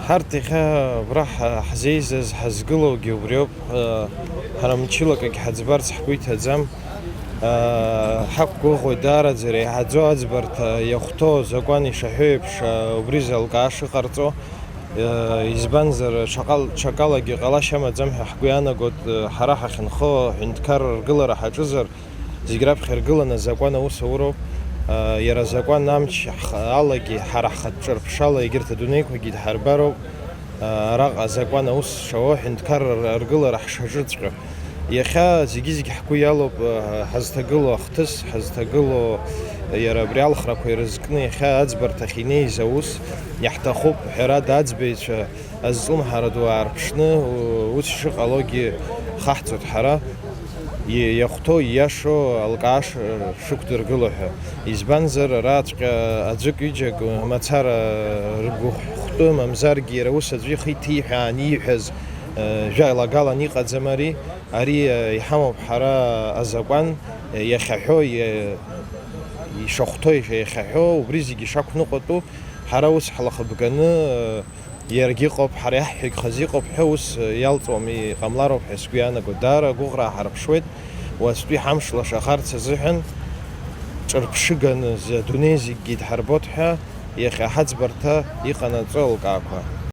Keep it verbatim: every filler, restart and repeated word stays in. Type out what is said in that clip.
Ҳарҭ иахьа абра ҳа-, ҳзеизаз, ҳазгылоугьы убриоуп. Ҳара мчылакгьы ҳаӡбарц ҳгәы иҭаӡам. Ҳақәгәыӷуеит даараӡа иреиҳаӡоу аӡбарҭа иахәҭоу азакәан ишаҳәо еиԥш, убри залкаа шыҟарҵо. Избанзар, ҽаҟал-, ҽакалагьы ҟалашьа амаӡам ҳәа ҳгәы иаанагоит, ҳара ҳахьынхо аҳәынҭқарра ргылара ҳаҿызар, зегь раԥхьа иргыланы азакәан аус ауроуп. Иара азакәан амч ҳхы-, алагьы, ҳара ҳхатә ҿырԥшала егьырҭ адунеиқәагьы идҳарбароуп. Араҟа азакәан аус шауа аҳәынҭқарра аргылара ҳшаҿыҵәҟьо. Иахьа зегьы-зегь ҳгәы иалоуп, ҳазҭагылоу ахҭыс, ҳазҭагылоу иара абри алхрақәа ирызкны иахьа аӡбарҭахь инеиз аус, иаҳҭахуп, ҳәарада, аӡбаҩцәа азҿлымҳара ду аарԥшны, ус ишыҟалогьы хаҳҵоит ҳара, и-, иахәҭоу, ииашоу алкааш шықәдыргыло ҳәа. Избанзар, араҵәҟьа аӡәык-ҩыџьак мацара ргәыхәтәы, мамзаргьы иара ус аӡәы ихы иҭиҳәаан ииҳәаз, э, жәа-лагалан иҟаӡам ари. Ари, э, иҳамоуп ҳара азакәан, э, иахьаҳәо, э, ишахәҭоу, иахьаҳәо, убри зегьы ишақәныҟәатәу, ҳара ус ҳлахыбганы, э, Иаргьы ыҟоуп, ҳара иаҳҳәогь хазы иҟоуп ҳәа ус иалҵуам, иҟамлароуп ҳәа сгәы иаанагоит. Даара агәыӷра ааҳарԥшуеит, уаҵәтәи ҳамш лашахарц азыҳәан ҿырԥшыганы адунеи зегьгьы идҳарбоит ҳәа иахьа ҳаӡбарҭа иҟанаҵо алкаақәа.